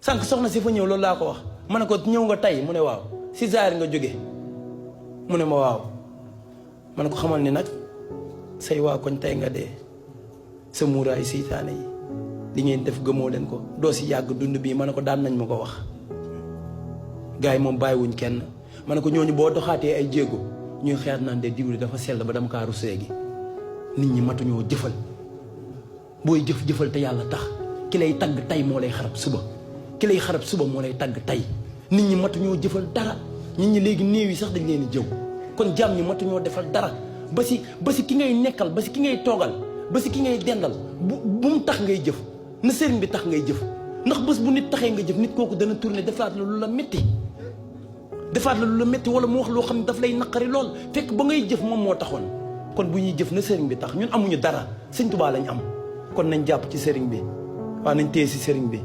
sànq soxna si fa ñëw loolu laa ko wax ma ne ko ñëw nga tey mu ne waaw si zaar nga jóge mu ne ma waaw ma ne ko xamal ni nag say waa koñ tey nga dee sa muuraay seytaane yi li ngeen def gëmoo leen ko doo si yàgg dund bii ma ne ko daan nañ ma ko wax gars yi moom bàyyiwuñ kenn ma ne ko ñooñu boo doxaatee ay jéego ñuy xeer naan de diwli dafa sell ba dama kaa rusee gi nit ñi matuñoo jëfal booy jëfal te yàlla tax ki lay tagg tey moo lay xarab suba ki lay xarab suba moo lay tagg tey nit ñi matuñoo jëfal dara nit ñi léegi néew yi sax dañ leen di jëw kon jàmm ñi matuñoo defal dara ba si ki ngay nekkal ba si ki ngay toogal ba si ki ngay dendal bu mu tax ngay jëf na sëriñ bi tax ngay jëf ndax bés bu nit taxee nga jëf nit kooku dana tourné defaat la lu la métti wala mu wax loo xam ne daf lay naqari lool fekk ba ngay jëf moom moo taxoon kon bu ñuy jëf na sëriñ bi tax ñun amuñu dara sëñ Tuubaa lañ am kon nañ jàpp ci sëriñ bi waaw nañ téye si sëriñ bi